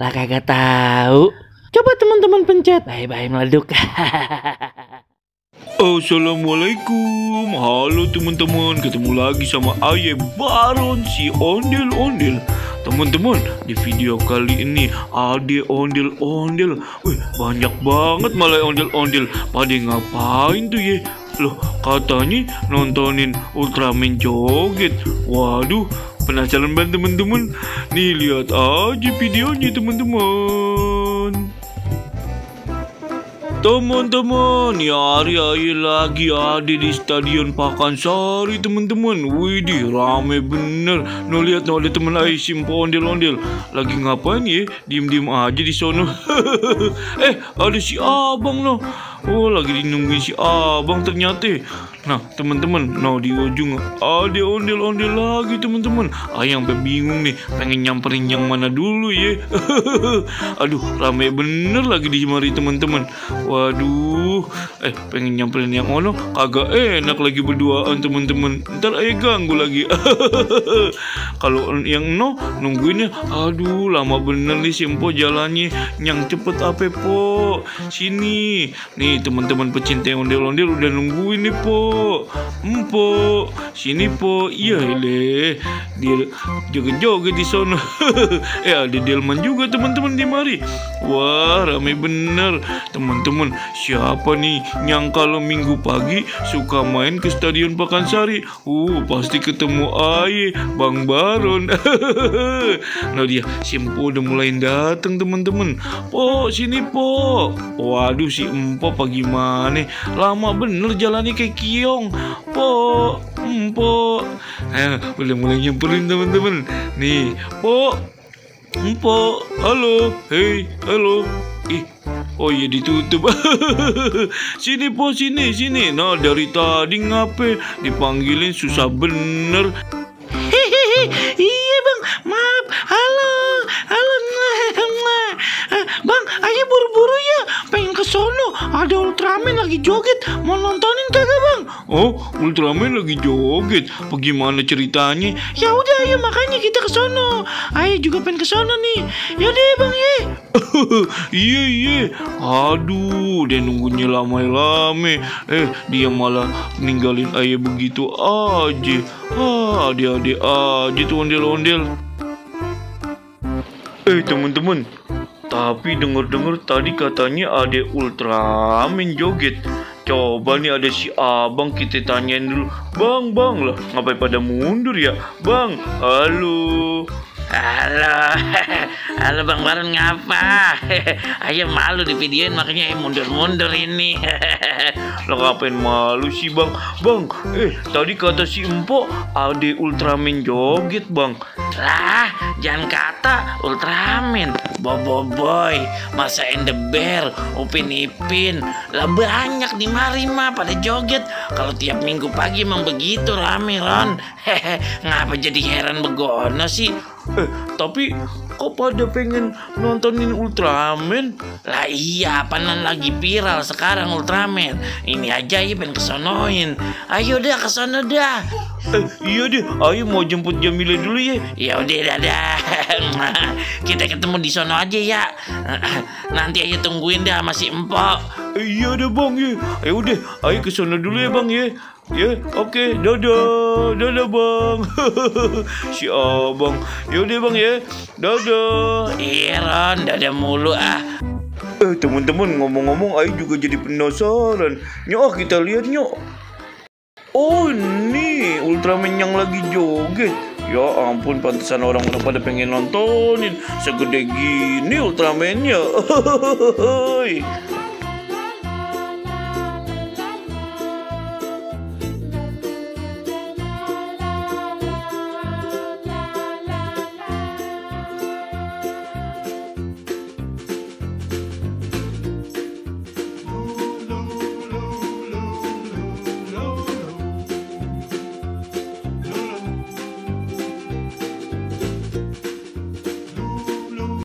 Lah kagak tahu. Coba teman-teman pencet. Bye-bye meleduk. Assalamualaikum. Halo teman-teman, ketemu lagi sama Aye Baron si ondel-ondel. Teman-teman, di video kali ini ada ondel-ondel. Wih, banyak banget malah ondel-ondel. Pada ngapain tuh ya? Loh, katanya nontonin Ultraman joget. Waduh, penasaran banget teman-teman. Nih, lihat aja videonya teman-teman. Teman-teman, ya hari lagi ada di Stadion Pakansari teman-teman. Widih, rame bener. No, lihat no, ada temen Aye Simpo ondel-ondel. Lagi ngapain ya? Diem-diem aja di sono. Ada si abang no. Oh, lagi nungguin si abang ternyata. Nah, teman-teman, di ujung ada ondel-ondel lagi teman-teman. Aye sampai bingung nih, pengen nyamperin yang mana dulu ya. Aduh, rame bener lagi di mari teman-teman. Waduh, pengen nyamperin yang ono, kagak enak lagi berduaan teman-teman. Ntar Aye ganggu lagi. Kalau yang nungguinnya, aduh lama bener nih Simpo jalannya. Yang cepet apa po? Sini, nih teman-teman pecinta ondel-ondel udah nungguin nih po. Empo, sini po. Iya le, dia joget-joget di sono. Ada delman juga teman-teman di mari. Wah, rame bener teman-teman. Siapa nih yang kalau minggu pagi suka main ke Stadion Pakansari? Pasti ketemu Aye Bang Baron. Nah, dia Simpo udah mulai datang teman-teman. Po, sini po. Waduh, si Empo pagi mana? Lama bener jalannya kayak kiong. Po, Empo. Udah mulai nyamperin teman-teman. Nih, po, Empo, halo, hey, halo. Oh iya, ditutup. Sini po, sini. Nah, dari tadi ngape dipanggilin susah bener. Iya bang, maaf. Halo. Bang, Aye buru-buru ya, pengen ke sono. Ada Ultraman lagi joget, mau nontonin kagak bang? Oh, Ultraman lagi joget. Bagaimana ceritanya? Ya udah, ayo makanya kita ke sono. Aye juga pengen ke sono nih. Yaudah bang ya. Iya. Aduh, dia nunggunya lama-lama. Dia malah ninggalin Aye begitu aja. Adik-adik aja tuh ondel-ondel. Teman-teman, tapi denger-denger tadi katanya ada Ultraman joget. Coba nih ada si abang, kita tanyain dulu. Bang lah, ngapain pada mundur ya? Bang, halo. Halo Bang Baron, ngapa? Ayo malu di videoin, makanya mundur-mundur ini. Lo ngapain malu sih bang? Bang, tadi kata si Empo ada Ultraman joget bang. Lah, jangan kata Ultraman, Boboiboy, Masa and the Bear, Upin Ipin. Lah banyak di mari mah pada joget. Kalau tiap minggu pagi emang begitu rame Ron. Ngapa jadi heran begono sih? Tapi kok pada pengen nontonin Ultraman? Lah iya, apaan lagi viral sekarang Ultraman. Ini aja ya pengen kesonoin. Ayo dah kesono dah. Iya deh, ayo mau jemput Jamila dulu ya. Ya udah, dadah. Kita ketemu di sono aja ya. Nanti ayo tungguin dah sama si Empo. Iya deh bang ya. Ayo udah, ayo ke sono dulu ya bang ya. Ya, oke, dadah bang. Si abang. Yaudah bang ya, dadah. Ron, dadah mulu ah. Teman-teman, ngomong-ngomong, Aye juga jadi penasaran. Nyok, kita lihat nyok. Oh, ini Ultraman yang lagi joget. Ya ampun, pantesan orang-orang pada pengen nontonin. Segede gini Ultramannya.